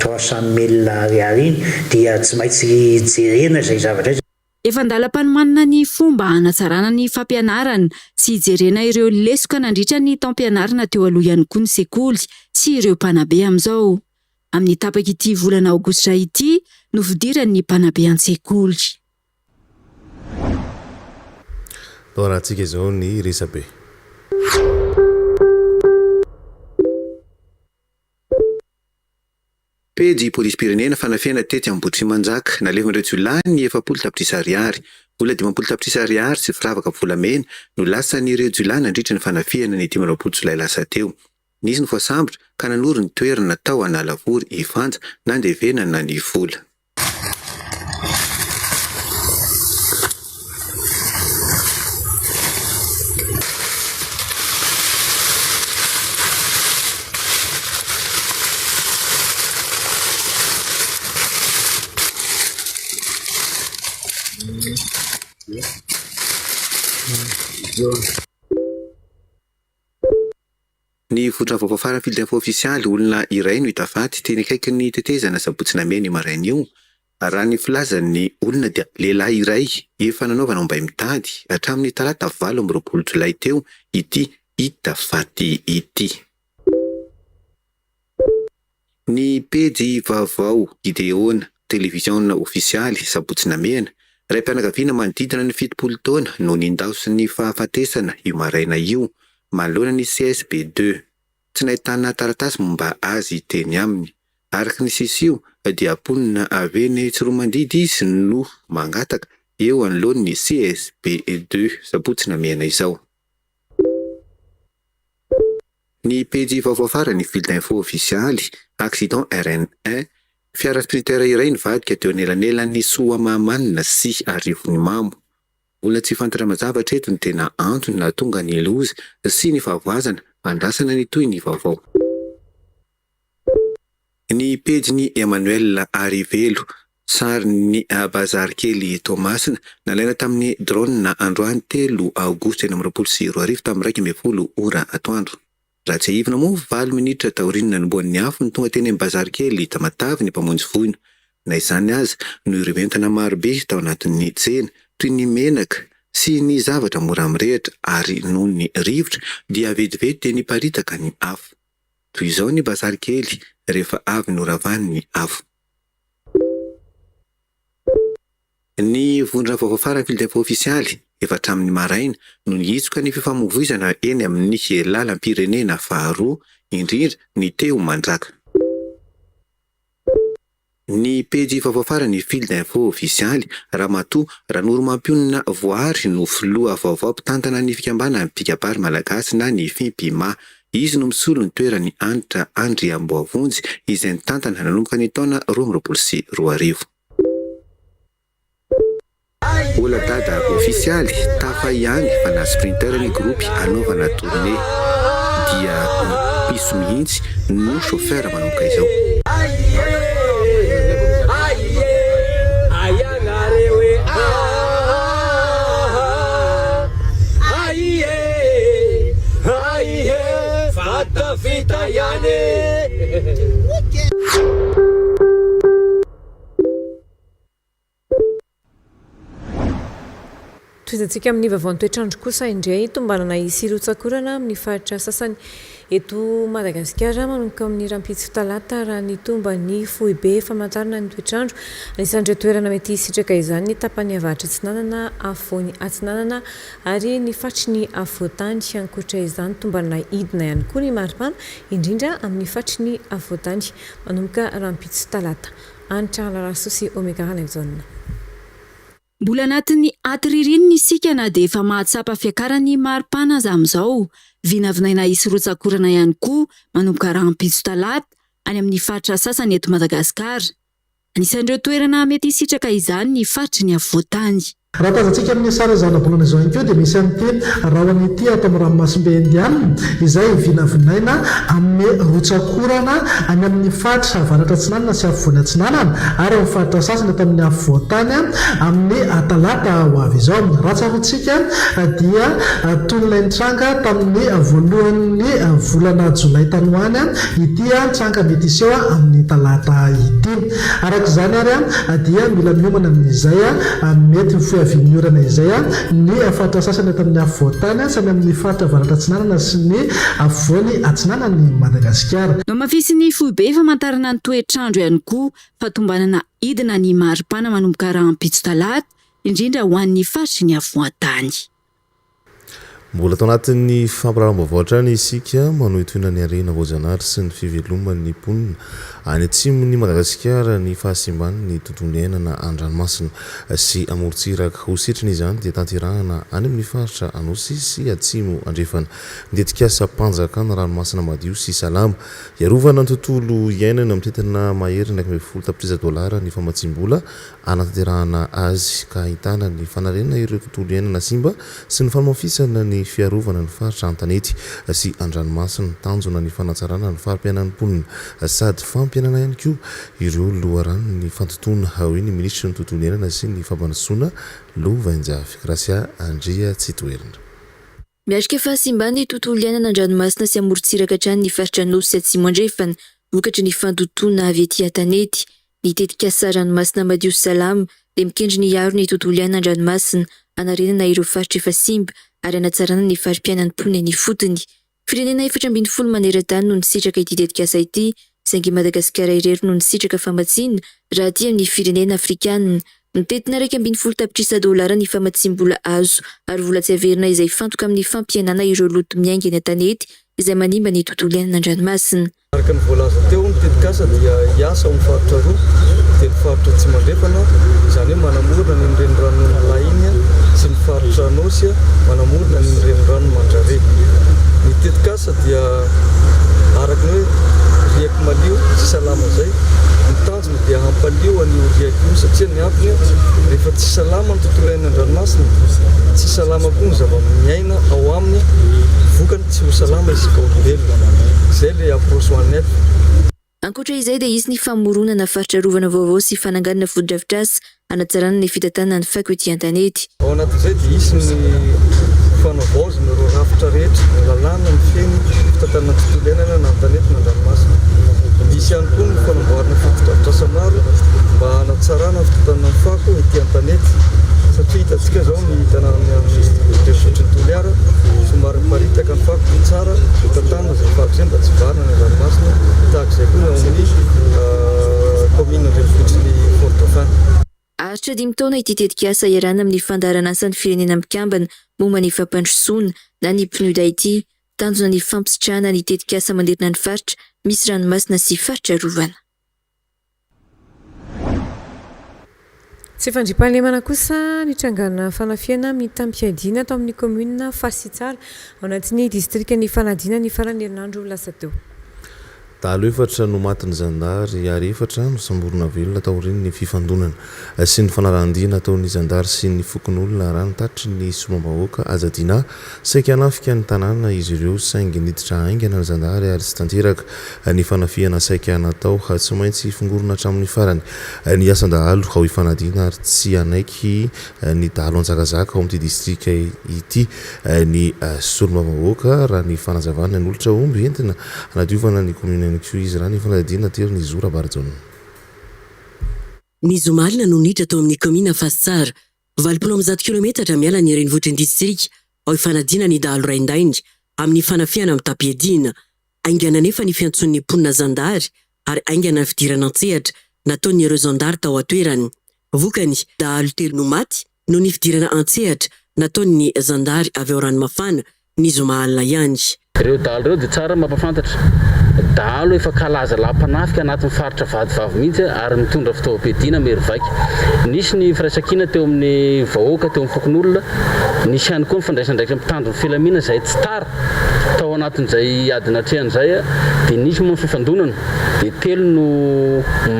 300 mille ariary iny dia tsy maintsy jerena izay zavatra izay. Efa an-dalam-panomanana ny fomba hanatsarana ny fampianarana sy hijerena ireo lesoka nandritra ny taom-pianarana teo aloha ihany koa ny sekoly sy ireo mpanabe amin'izao. Amin'ny tapak'ity volana aogositra ity no fidiran'ny mpanabe an-tsekoly. Atao arahantsika izao ny resabe. Pejy Polisim-pirenena fanafihana tetsy Ambohitrimanjaka. Nalefan'ireo jiolahy ny 40 tapitrisa ariary. Vola 50 tapitrisa ariary sy firavaka volamena no lasan'ireo jiolahy nandritra ny fanafihana ny 25 jolay lasa teo. Nisy ny voasambotra ka nanoro ny toerana tao Analavory Ifanja nandevenana ny vola. Ny votra vaovao farany Fil d'info ofisialy, olona iray no hita faty teny akaikin'ny tetezana Sabotsy Namehana io maraina io. Raha ny filazan'ny olona dia lehilahy iray efa nanaovana ombay mitady hatramin'ny talata 28 jolay teo ity hita faty ity. Ny pejy vaovao Gideona, televiziona ofisialy, Sabotsy Namehana, raim-pianakaviana manodidina ny 70 taona no nindaosin'ny fahafatesana io maraina io manoloana ny CSB ii. Tsy nahitana taratasy momba azy teny aminy. Araka ny sisio dia mponina avy eny Tsiroamandidy izy no mangataka eo anoloan'ny CSB ii Sabotsy Namehana izao. Ny pejy vaovao farany Fil d'info ofisialy, Accident RN un, Fiara sprinter iray nivadika teo anelanelan'ny Soamahamanina sy Arivonimamo. Mbola tsy fantatra mazava hatreto ny tena antony nahatonga ny loza sy ny fahavoazana, andrasana ny tohin'ny vaovao. Ny pejin'i Emmanuel Arivelo, sarin'ny bazary kely Toamasina, nalaina tamin'ny drone androany 3 aogositra 2026 tamin'ny 11 ora atoandro. Raha tsiahivina moa, valo minitra taorian'ny nanombohan'ny afo no tonga teny amin'ny bazary kely Tamatave ny mpamonjy voina. Na izany aza, noho ireo entana marobe tao anatin'ny tsena, toy ny menaka sy ny zavatra mora mirehitra ary noho ny rivotra, dia vetivety dia niparitaka ny afo. Toy izao ny bazary kely rehefa avy noravan'ny afo. Ny vondrona vaovao farany Fil d'info ofisialy, efa hatramin'ny maraina no nihitsoka ny fifamoivoizana eny amin'ny lalam-pirenena faharoa, indrindra ny teo Mandraka. Ny pejy vaovao farany Fil d'info ofisialy, Ramatoa Ranoromampionona Voary no filoha vaovao mpitantana ny fikambanan'ny mpikabary malagasy na ny Fimpima. Izy no misolo ny toeran'i Hanitra Andriamboavonjy izay nitantana nanomboka ny taona 2022. Ola Dada ofisialy, tafa ihany fa na sprinter ny groupe anaovana tournée dia piso mihitsy no chauffeur manomboka izao. Tohizantsika amin'ny vaovaon'ny toetr'andro kosa indray, tombanana hisy rotsak'orana amin'ny faritra sasany eto Madagasikara manomboka amin'ny rahampitso talata raha ny tomban'ny foibe famantarana ny toetr'andro. Anisan'ireo toerana mety hisitraka izany ny tapany avaratra atsinanana, afovoany atsinanana ary ny faritry ny afovoantany. Ankoatra izany, tombanana hidina ihany koa ny maripana, indrindra amin'ny faritry ny afovoantany manomboka rahampitso talata. Hanitra Ralarasoa sy Omega Ralaijaona. Mbola anatin'ny ady ririnina isika na dia efa mahatsapa fiakaran'ny maripana aza amin'izao. Vinavinaina hisy rotsak'orana ihany koa manomboka rahampitso talata any amin'ny faritra sasany eto Madagasikara. Anisan'ireo toerana mety hisitraka izany ny faritry ny afovoan-tany. Raha tazantsika amin'ny sary zanabolana izao ihany koa dia misy an'ity rahona ity ato amin'ny ranomasimbe Indiana izay vinavinaina amin'ny rotsak'orana any amin'ny faritra avaratra atsinanana sy afovoany atsinanana ary amin'ny faritra sasany ato amin'ny afovoan-tany amin'ny talata ho avy izao. Raha tsaroantsika dia toy ilay nitranga tamin'ny voalohan'ny volana jolay tany ho any ity tranga mety hiseho amin'ny talata ity. Araka izany ary dia mila miomana amin'izay mety ho fiavian'ny orana izay ny faritra sasany eto amin'ny afovoan-tany sy any amin'ny faritra avaratra atsinanana sy ny afovoany atsinanan'i Madagasikara. Nohamafisin'ny foibe famantarana ny toetr'andro ihany koa fa tombanana hidina ny maripana manomboka rahampitso talata, indrindra ho an'ny faritry ny afovoan-tany. Mbola tao anatin'ny fampahalalam-baovao hatrany isika, manohintohina ny harena voajanahary sy ny fiveloman'ny mponina any atsimon'i Madagasikara ny fahasimban'ny tontolo iainana an-dranomasina sy amorontsiraka. Ho setriny izany dia tanterahana any amin'ny faritra Anôsy sy Atsimo Andrefana ny tetikasam-panjakana ranomasina madio sy salama hiarovana ny tontolo iainana mitentina maherin'ny 11 tapitrisa dolara ny famatsiam-bola hanatanterahana azy ka ahitana ny fanarenana ireo tontolo iainana simba sy ny fanamafisana ny fiarovana ny faritra an-tanety sy an-dranomasina. Tanjona ny fanatsarana ny fari-piainan'ny mponina sady fampihenana ihany koa ireo loharanon'ny fandotoana, hoy ny minisitry ny tontolo iainana sy ny fampandrosoana lovainjafy, Gracia Andriatsitoherina. Miatrika fahasimban'ny tontolo iainana an-dranomasina sy amorontsiraka hatrany ny faritra Anôsy sy Atsimo Andrefana, vokatry ny fandotoana avy ety an-tanety. Ny tetikasa Ranomasina madio sy salama dia mikendry ny hiaro ny tontolo iainana an-dranomasina, hanarenana ireo faritra efa simba ary hanatsarana ny fari-piainan'ny mponina eny ifotony. Firenena 14 maneran-tany no nisitraka ity tetikasa ity, saingy i Madagasikara irery no nisitraka famatsiana raha aty amin'ny firenena afrikanina. Mitentina 11 tapitrisa dolara ny famatsiam-bola azo ary vola tsy averina izay hifantoka amin'ny fampihenana ireo loto miainga eny an-tanety izay manimba ny tontolo iainana an-dranomasina. Araka ny voalaza teo, ny tetikasa dia hiasa ao amin'ny faritra roa, dia ny faritra Atsimo Andrefana, izany hoe manamorona an'iny reniranon'Onolahy iny sy ny faritra Anôsy manamorona an'iny reniranon'i Mandrare. Ny tetikasa dia araka ny hoe riaka malio sy salama izay, ny tanjona dia hampalio an'io riaka io satria ny antony rehefa tsy salama ny tontolo iainana an-dranomasina, tsy salama koa ny zava-miaina ao aminy, vokany tsy ho salama isika olombelona. Izay ilay approche one health. Ankoatra izay dia hisy ny famoronana faritra arovana vaovao sy fananganana fotodrafitrasa hanatsarana ny fitantanana ny fako ety an-tanety. Ao anatin'izay dia hisy ny fanavaozana ireo rafitra rehetra, ny lalàna mifehy ny fitantanana ny tontolo iainana na an-tanety na an-dranomasina. Hisy ihany koa ny fanamboarana fotodrafitrasa maro mba hanatsarana ny fitantanana ny fako ety an-tanety satria hitantsika izao ny tanàna amin'ny renivohitr'i Toliara somary miparitaka ny fako dia tsara ho tantanina izay fako izay mba tsy hivarina any an-dranomasina tahaka izay koa ny ao amin'ny kaominina an-drenivohitr'i Fort Dauphin. Haharitra dimy taona ity tetikasa iarahana amin'ny fandaharan'asan'ny Firenena Mikambana momba ny fampandrosoana na ny PNUD ity. Tanjona ny fampisitrahana ny tetikasa manerana ny faritra misy ranomasina sy faritra arovana. Tsy fandriampahalemana kosa nitrangana fanafihana mitam-piadiana tao amin'ny kaominina Fasitsara, ao anatin'ny distrikan'i Fanadina ny faran'ny herinandro lasa teo. Dahalo efatra no matin'ny zandary ary efatra nosamborina velona taorian'ny fifandonana sy ny fanarahan-dia nataon'ny zandary sy ny fokonolona raha ny tatitry ny solombavambahoaka Haja Dinah. Saika hanafika ny tanàna izy ireo saingy niditra haingana ny zandary ary tsy tanteraka ny fanafihana saika natao. Tsy maintsy fongorina hatramin'ny farany ny asan-dahalo ao Ifanadiana ary tsy hanaiky ny dahalo hanjakazaka ao amin'ity distrika ity ny solombavambahoaka raha ny fanazavana. Nanolotra omby entina hanadiovana ny kaominina ihany koa izy raha ny fanadihadiana nateriny i Zo Rabarijaona. Ny zoma alina no niditra tao amin'ny kaominina Fasitsara, 180 kilometatra miala ny renivohitry ny distrika ao Ifanadiana ny dahalo raindahiny amin'ny fanafihana mitam-piadiana. Haingana anefa ny fiantsoan'ny mponina zandary ary haingana ny fidirana an-tsehatra nataon'ireo zandary tao an-toerana. Vokany, dahalo telo no maty noho ny fidirana an-tsehatra nataon'ny zandary avy ao Ranomafana ny zoma alina ihany. Ireo dahalo ireo dia tsara mampafantatra, dahalo efa kalaza lahy mpanafika anatin'ny faritra Vatovavy mihitsy ary mitondra fitaovam-piadiana mahery vaika. Nisy ny firaisankina teo amin'ny vahoaka, teo amin'ny fokonolona, nisy ihany koa ny fandraisan'andraikitra mpitandro ny filaminana izay tsy tara tao anatin'izay ady natrehana izay dia nisy moa ny fifandonana dia telo no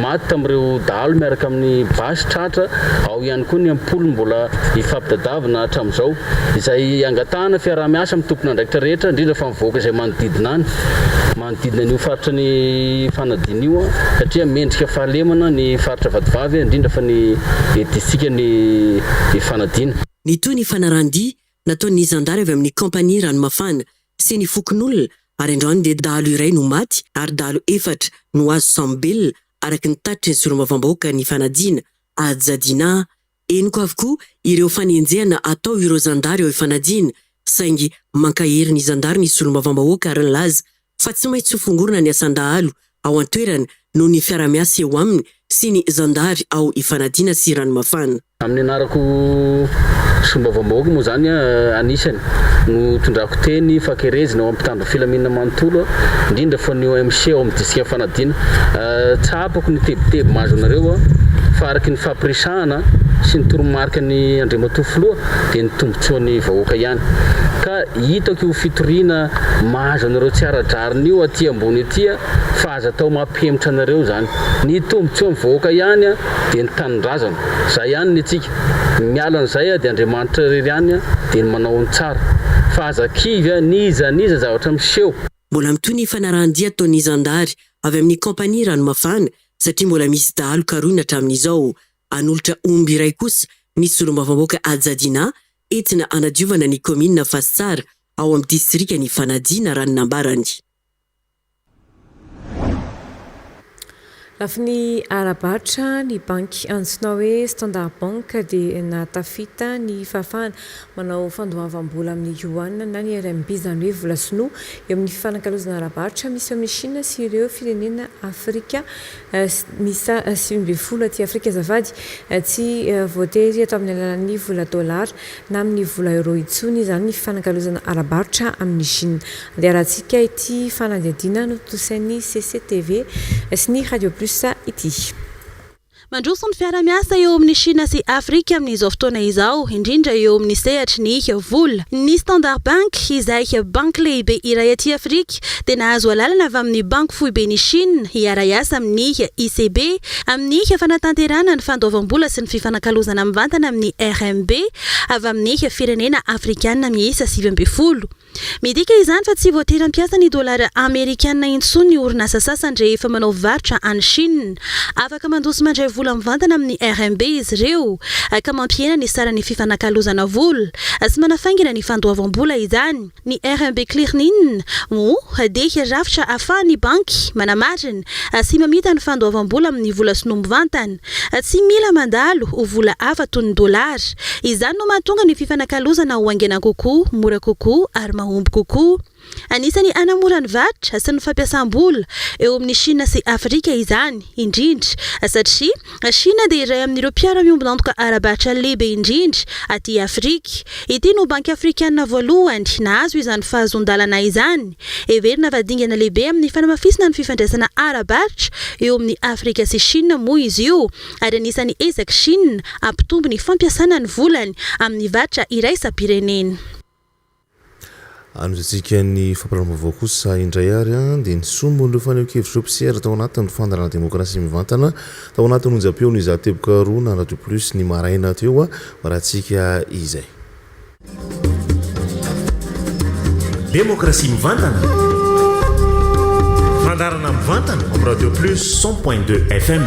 maty tamin'ireo dahalo miaraka amin'ny basy tratra, ao ihany koa ny am-polony mbola ifampitadiavina hatramin'izao. Izay angatahana fiaraha-miasa amin'ny tompon'andraikitra rehetra, indrindra fa ny vahoaka izay manodidina any, manodidina an'io faritra ny Ifanadiana io satria mendrika fahalemana ny faritra Vatovavy, indrindra fa ny distrikan'i Ifanadiana. Nitohy ny fanarahan-dia nataon'ny zandary avy amin'ny kaompania Ranomafana sy ny fokonolona ary androany dia dahalo iray no maty ary dahalo efatra no azo sambelona araka ny tatitry ny solombavambahoaka ny Ifanadiana, Haja Dinah. Henoko avokoa ireo fanenjehana atao ireo zandary ao Ifanadiana saingy mankahery ny zandary ny solombavambahoaka ary nilaza fa tsy maintsy ho fongorona ny asan-dahalo ao an-toerana noho ny fiarahamiasa eo aminy sy ny zandary ao Ifanadiana sy Ranomafana. Amin'ny anarako solombavambahoaka moa izany anisany no tondrako teny fankerezina ao amin'ny mpitandro ny filaminana manontolo indrindra fa ny OMC ao amin'ny distrikan'i Fanadiana. Tsapako ny tebiteby mahazo anareo fa araka ny fampiresahana sy ny toromarika ny Andriamatoa Filoha dia ny tombotsoan'ny vahoaka ihany ka hitako io fitoriana mahazo anareo tsy ara-drariny io aty ambony aty fa aza atao mampihemotra anareo izany. Ny tombotsoan'ny vahoaka ihany dia ny tanindrazana. Izay ihany ny antsika. Miala an'izay dia Andriamanitra irery ihany dia ny manao ny tsara. Fa aza kivy n'iza n'iza zavatra miseho. Mbola mitohy ny fanarahan-dia ataon'ny zandary avy amin'ny kaompania Ranomafana satria mbola misy dahalo karohina hatramin'izao. Hanolotra omby iray kosa ny solombavambahoaka Haja Dinah entina hanadiovana ny kaominina Fasitsara. ao amin'ny distrikan'i Ifanadiana, raha ny nambarany. Lafiny ara-barotra, ny banky antsoina hoe Standard Bank dia nahatafita ny fahafahana manao fandoavam-bola amin'ny Yuan na ny RMB, izany hoe vola sinoa, eo amin'ny fifanakalozana ara-barotra misy eo amin'i Shina sy ireo firenena Afrika miisa 19 aty Afrika azafady. Tsy voatery atao amin'ny alalan'ny vola dolara na amin'ny vola euro intsony izany ny fifanakalozana ara-barotra amin'i Shina. Andeha arahantsika ity fanadihadiana notontosain'ny CCTV sy ny Radio Plus ity. Mandroso ny fiara-miasa eo amin'i Shina sy Afrika amin'izao fotoana izao, indrindra eo amin'ny sehatry ny vola. Ny Standard Bank, izay banky lehibe iray aty Afrika, dia nahazo alalana avy amin'ny Banky Foiben'i Shina hiara-hiasa amin'ny ICB amin'ny fanatanterahana ny fandoavam-bola sy ny fifanakalozana mivantana amin'ny RMB avy amin'ny firenena afrikana miisa 19. Midika izany fa tsy voatery hampiasa ny dolara amerikana intsony ny orinasa sasany rehefa manao varotra any Chine. Afaka mandoa sy mandray vola mivantana amin'ny RMB izy ireo, ka mampihena ny saran'ny fifanakalozana vola sy manafaingana ny fandoavam-bola izany. Ny RMB Clearing moa dia rafitra ahafahan'ny banky manamarina sy mamita ny fandoavam-bola amin'ny vola sinoa mivantana. Tsy mila mandalo ho vola hafa toy ny dolara. Izany no mahatonga ny fifanakalozana ho haingana kokoa, mora kokoa ary mahomby kokoa. Anisan'ny hanamora ny varotra sy ny fampiasam-bola eo amin'i Shina sy Afrika izany, indrindra satria Shina dia iray amin'ireo mpiara-miombon'antoka ara-barotra lehibe indrindra aty Afrika. Ity no banky afrikana voalohany nahazo izany fahazoan-dalana izany. Heverina fa dingana lehibe amin'ny fanamafisana ny fifandraisana ara-barotra eo amin'i Afrika sy Shina moa izy io ary anisan'ny ezak'i Shina hampitombo ny fampiasana ny volany amin'ny varotra iraisam-pirenena. Anohizantsika ny fampahalalam-baovao kosa indray ary dia ny sombin'ireo fanehoan-kevitr'ireo mpisera tao anatin'ny fandaharana Demokrasia Mivantana tao anatin'ny onjam-peon'ny Izaho Teboka Roa na Radio Plus ny maraina teo rahantsika izay. Demokrasia mivantana. Fandaharana mivantana amin'ny Radio Plus 100.2 FM.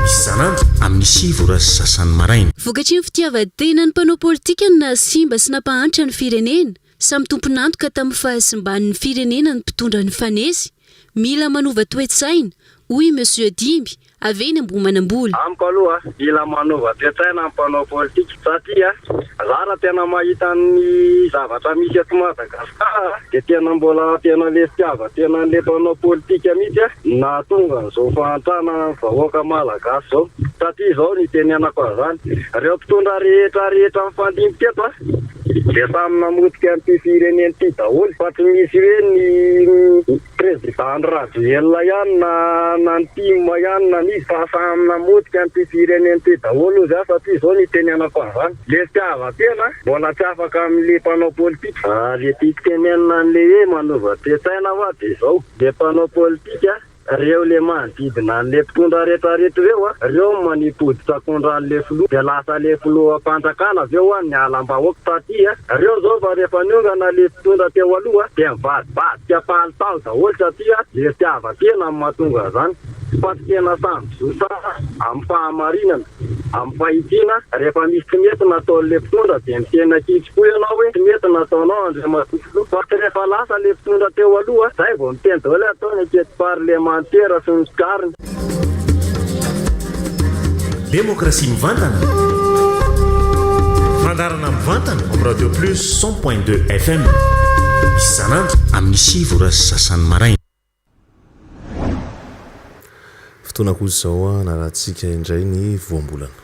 Isan'andro amin'ny 9 ora sy sasany maraina. Vokatry ny fitiavan-tenan'ny mpanao politika no nahasimba sy nampahantra ny firenena. Samy tompon'antoka tamin'ny fahasimban'ny firenena ny mpitondra nifanesy. Mila manova toe-tsaina, hoy i Monsieur Dimby, avy eny Ambohimanambola. Amiko aloha mila manova toe-tsaina ny mpanao politika satria za raha tena mahita ny zavatra misy eto Madagascar dia tena mbola tena le fitiavan-tenan'le mpanao politika mihitsy no nahatonga an'izao fahantrana ny vahoaka malagasy izao satria izao no itenenako an'izany ireo mpitondra rehetra rehetra mifandimby teto dia samy namotika an'ity firenena ity daholo fa tsy misy hoe ny Président Andry Rajoelina ihany na na ny tim ihany na n'iza fa samy namotika an'ity firenena ity daholo ozy aho satria izao no itenenako an'izany. Le fitiavan-tena mbola tsy afaka amin'le mpanao politika. Le tiako tenenina an'le hoe manova toe-tsaina hoa de izao, le mpanao politika reo le manodidina an'le mpitondra retraretra reo a, reo no manipy hoditra akondro an'le filoha de lasa le filoham-panjakana avy eo hoa ny halam-bahoaka satria reo zao fa rehefa niongana le mpitondra teo aloha dia mivadibadika palitao daholo satria le fitiavan-tena no mahatonga an'izany fa tsy tena samy mizotra amin'ny fahamarinana, amin'ny fahitsiana, rehefa misy tsy mety nataon'le mpitondra dia miteny ankitsy-po ianao hoe tsy mety nataonao Andriamatoa Filoha fa tsy rehefa lasa le mpitondra teo aloha zay vao miteny daholo hoe atao ny enquete parlemantera sy ny tariny. Demokrasia mivantana. Fandaharana mivantana amin'ny Radio Plus 100.2 FM. Isan'andro amin'ny 9 ora sy sasany maraina. Fotoana kosa izao hanarahantsika indray ny voambolana.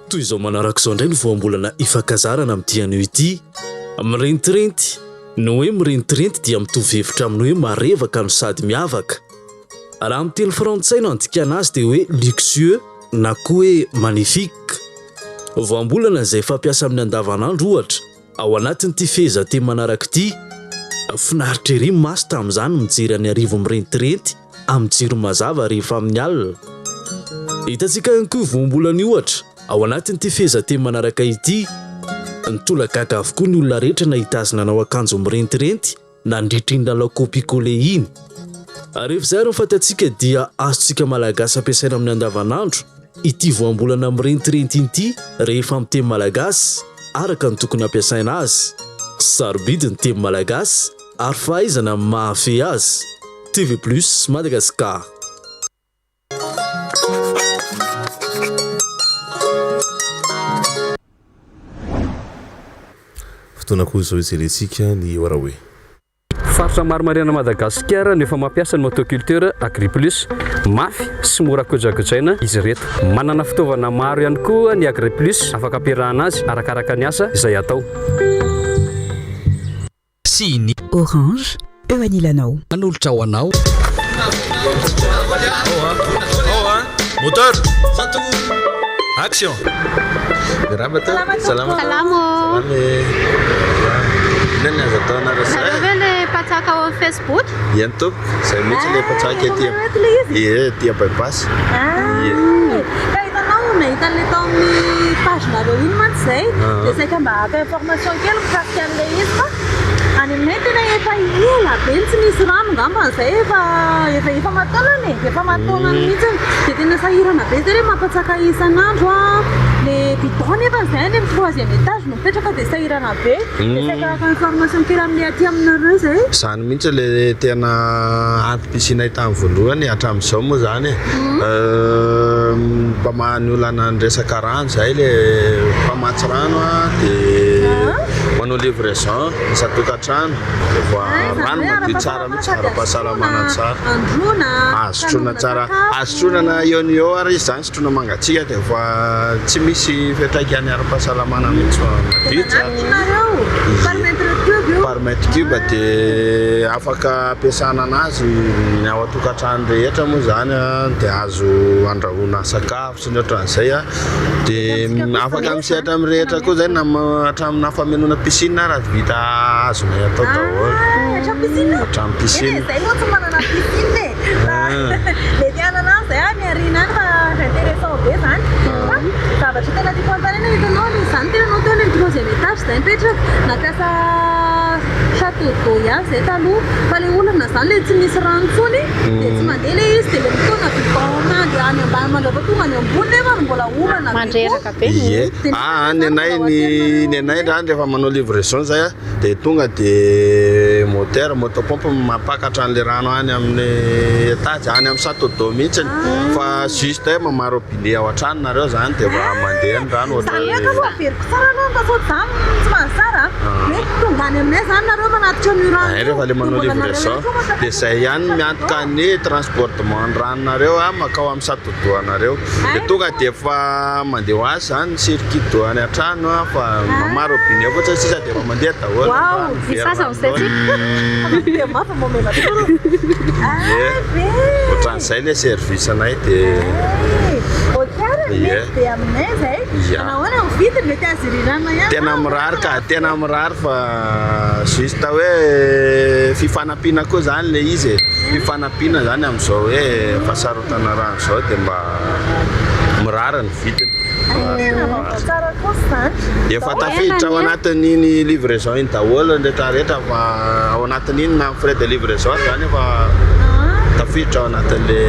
Toy izao manaraka izao indray ny voambolana ifankazarana amin'ity anio ity. Mirentirenty. Ny hoe mirentirenty dia mitovy hevitra amin'ny hoe marevaka no sady miavaka. Raha amin'ny teny frantsay no andikana azy dia hoe luxueux na koa hoe magnifique. Voambolana izay fampiasa amin'ny andavanandro ohatra, ao anatin'ity fehezanteny manaraka ity, Finaritra ery ny maso tamin'izany mijery an'i Arivo mirentirenty amin'ny jiro mazava rehefa amin'ny alina. Hitantsika ihany koa io voambolana io ohatra ao anatin'ity fehezanteny manaraka ity, Nitolagaga avokoa ny olona rehetra nahita azy nanao akanjo mirentirenty nandritra iny lalao kopie-coller iny. Rehefa izay ary ny fantatsika dia azontsika Malagasy ampiasaina amin'ny andavanandro. ity voambolana mirentirenty ity rehefa amin'ny teny malagasy araka ny tokony hampiasaina azy. Sarobidy ny teny malagasy ary fahaizana ny mahafehy azy. TV Plus Madagascar. Fotoana koa izao hijerentsika ny Huawei. Faritra maro manerana an'i Madagasikara no efa mampiasa ny motoculteur Agriplus. Mafy sy mora kojakojaina izy ireto. Manana fitaovana maro ihany koa ny Agriplus afaka ampiarahana azy arakaraka ny asa izay atao. Sy ny. Orange, eo anilanao. Manolotra ho anao. Moteur! Action! Miarahaba tompoko. Salama. Salama ô. Salama e. Inona ny azo atao anareo Nareo zay? ve le mpatsaka ao amin'ny Facebook? Eny tompoko, zay mihitsy le mpatsaka ety Ie, ety à bypass. Ie. Ka hitanao nahita an'ilay tao amin'ny page nareo iny mantsy zay Ah. dia saika mba haka information kely mikasika an'ilay izy fa any aminay tena efa ela be no tsy nisy rano ngamba zay efa efa efa aman-taonany e, efa aman-taonany mihitsy dia tena sahirana be zay le mampatsaka isan'andro an, le bidon nefa zay any amin'ny troisième étage no mipetraka dia sahirana be dia saika haka information kely amin'ilay aty aminareo zay. Izany mihitsy le tena antom-pisianay tamin'ny voalohany hatramin'izao moa izany e. Mpamaha ny olana ny resaka rano izahay le mpamatsy rano dia manao livraison isan-tokantrano dia rano madio tsara mihitsy ara-pahasalamana tsara. Azo sotroina tsara, azo sotroina na eo no eo ary izy izany sotroina mangatsiaka dia efa tsy misy fiantraikany ara-pahasalamana mihitsy fa madio tsara. Par mètre cube dia afaka ampiasana anazy ny ao an-tokantrano rehetra moa izany dia azo andrahoana sakafo sy ny ohatran'izay dia afaka misehatra amin'ny rehetra koa izay na hatraminà famenoana piscine ary vita azonay atao daholo. Hatramin'ny piscine? Hatramin'ny piscine. Eny e, izay moa tsy manana piscine e. Fa mety hanana azy izay any aoriana any fa intéressant be izany. Fa zavatra tena tiako hanontaniana hitanao aloha izany tena anao teo any amin'ny troisième étage izay mipetraka, nampiasa château d'eau ihany izay taloha fa ilay olana izany ilay tsy misy rano intsony dia tsy mandeha ilay izy dia ilay mitaona bidon mandeha any ambany mandrapa tonga any ambony nefa mbola olana be koa. Ie, aa ny anay ny ny anay zany rehefa manao livraison zay a de tonga de moteur moto pompe mampakatra an'le rano any amin'ny étage any amin'ny château d'eau mihitsy fa juste hoe mamaha robinet ao an-trano nareo zany de efa mandeha ny rano Zany hoe ohatran'ny aloha averiko tsara aloha fa sao za tsy mahazo tsara a, hoe tonga any aminay zany nareo manatitra an'io rano Ay io rehefa le dia manao mbola nareo livraison ihany koa de mampakatra zay ihany no miantoka ny transbordement ny ranonareo a makao amin'ny château d'eau anareo de tonga de efa mandeha ho azy zany ny circuit d'eau any an-trano a fa mamaha robinet fotsiny sisa de efa mandeha daholo ny Waouh, rano misasa miverina amin'izay amin'ny tsika. Dia mafy momena toro. Ie, ohatran'izay le service anay de Ok ary Ie. mety be aminay zay. Ia. Nahoana ny vidiny mety azo irirana ihany. Tena mirary ka, tena mirary fa juste hoe fifanampiana koa zany le izy e, fifanampiana zany amin'izao hoe fahasarotana rano izao de mba mirary ny vidiny. Tena vaovao tsara kosa izany. Efa tafiditra ao anatin'iny livraison iny daholo ny rehetra rehetra fa ao anatin'iny na ny frais de livraison ary zany efa tafiditra ao anatin'le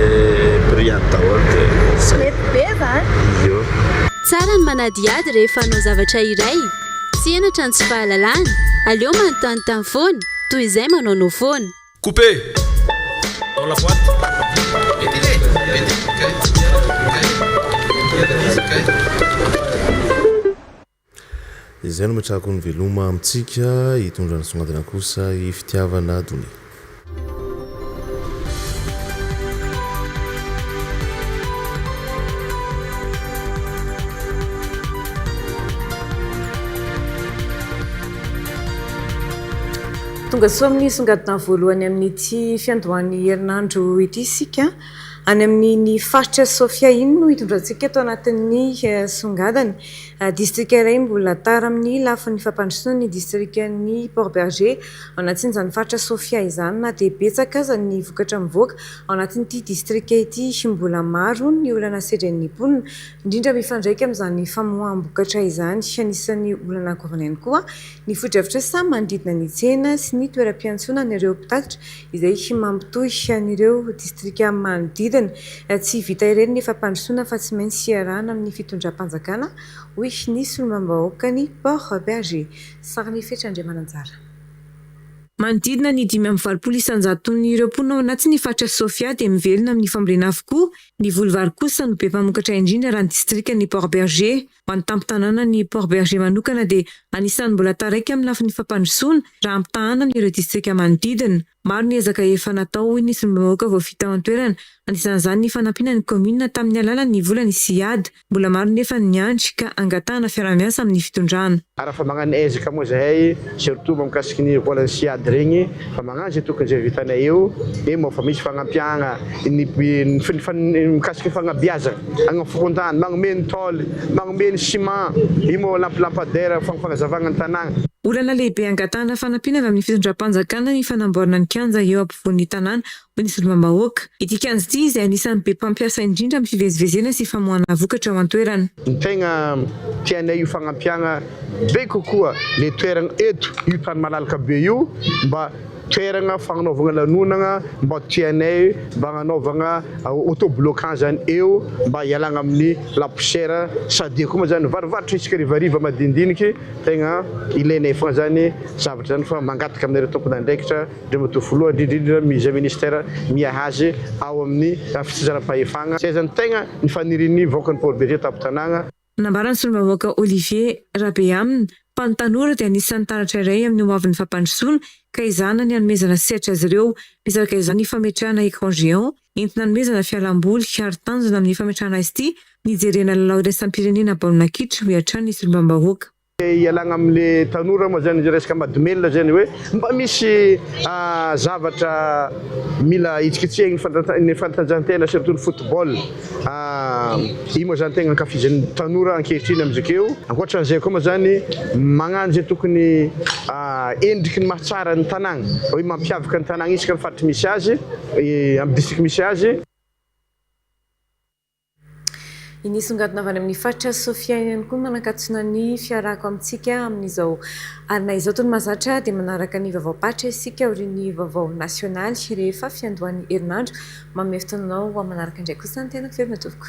prix any daholo de zay. Mety be izany. Io. Tsara ny manadihady rehefa hanao zavatra iray. Tsy henatra ny tsy fahalalana. Aleo manontanintany foana, toy izay manaonao foana. Couper dans la boîte. Izay no ametrahako ny veloma amintsika, hitondra ny songadina kosa i Fitiavana Donia. Tonga soa amin'ny songadina voalohany amin'ity fiandohan'ny herinandro ity isika. Any amin'iny faritra Sofia iny no hitondrantsika eto anatin'ny songadiny. Distrika iray mbola tara amin'ny lafiny fampandrosoana ny distrikan'i Port Bergé. Ao anatin'izany faritra Sofia izany na dia betsaka aza ny vokatra mivoaka ao anatin'ity distrika ity, mbola maro ny olana sedrain'ny mponina, indrindra mifandraika amin'izany famoaham-bokatra izany. Anisan'ny olana goavana ihany koa ny fotodrafitrasa manodidina ny tsena sy ny toeram-piantsonan'ireo mpitatitra izay mampitohy an'ireo distrika manodidina. manodidina. Tsy vita irery ny fampandrosoana fa tsy maintsy iarahana amin'ny fitondram-panjakana, hoy ny solombavambahoakan'i Port Bergé, Sarin'i Fetra Andriamananjara. Manodidina ny 85 isan-jaton'ireo mponina ao anatin'ny faritra Sofia dia mivelona amin'ny fambolena avokoa. Ny voly vary kosa no be mpamokatra indrindra raha ny distrikan'i Port Bergé. Ho an'ny tampon-tanànan'i Port Bergé manokana dia anisan'ny mbola taraiky amin'ny lafiny fampandrosoana raha ampitahana amin'ireo distrika manodidina. Maro ny ezaka efa natao hoy ny solombavambahoaka voafidy tao an-toerana, anisan'izany ny fanampiana ny kaominina tamin'ny alalan'ny volan'ny Ciad. Mbola maro nefa ny miandry ka angatahana fiaraha-miasa amin'ny fitondrana. Ary fa magnano ezaka moa zahay surtout mikasiky ny volan'ny Ciad regny fa magnano zay tokony zay vitanay eo e moa fa misy fagnampiagna ny mikasiky ny fagnabiazagna agny amin'ny fokontany magnome ny tôle magnome ny ciment io moa lampe lampadaire fagnazavagna ny tanàgna. Olana lehibe angatahana fanampiana avy amin'ny fitondram-panjakana ny fanamboarana ny kianja eo ampovoan'ny tanàna, hoy ny solombavambahoaka. Ity kianja ity izay anisan'ny be mpampiasa indrindra amin'ny fivezivezena sy famoahana vokatra ao an-toerana. Ny tegna tianay io fagnampiagna be kokoa le toeragna eto io tany malalaka be io mba Toeragna fagnanaovagna lanonagna mba tianay mba agnanaovagna auto bloquant zany eo mba hialagna amin'ny la poussière sady eo koa moa zany varovarotra isaka harivariva madinidiniky tegna ilainay fogna zany zavatra zany fa mangataka aminareo tompon'andraikitra Andriamatoa Filoha indrindrindrindra izay ministère miahy azy ao amin'ny fitsinjaram-pahefagna zay zany tegna ny fanirian'ny vahoakan'i Port Bergé tampon-tanàgna. Nambaran'ny solombavambahoaka Olivier Rabehamina fa ny tanora dia anisan'ny taratra iray amin'ny hoavin'ny fampandrosoana ka ezahana ny hanomezana sehatra azy ireo. Misy araka izany ny fametrahana écran géant entina hanomezana fialamboly ary tanjona amin'ny fametrahana azy ity ny hijerena lalao iraisam-pirenena baolina kitra, hoy hatrany ny solombavambahoaka. Ialagna amle tanora moa zany resaka madomelina zany hoe mba misy zavatra mila hitsikitsihagny ny fanatanjahantena surtout ny football io moa zany tegna ankafizin'ny tanora ankehitriny amizakeo ankoatran'izay koa moa zany magnano zay tokony endriky ny mahatsara ny tanàgna hoe mampiavaka ny tanàgna isaka ny faritry misy azy amin'ny district misy azy. Ny nisongadina avy any amin'ny faritra Sofia ihany koa no manakatsona ny fiarahako amintsika amin'izao alina izao. Toy ny mahazatra dia manaraka ny vaovaom-paritra isika aorian'ny vaovao nasionaly rehefa fiandohan'ny herinandro. Manome fotoana anao ho amin'ny manaraka indray kosa ny tenako. Veloma tompoko.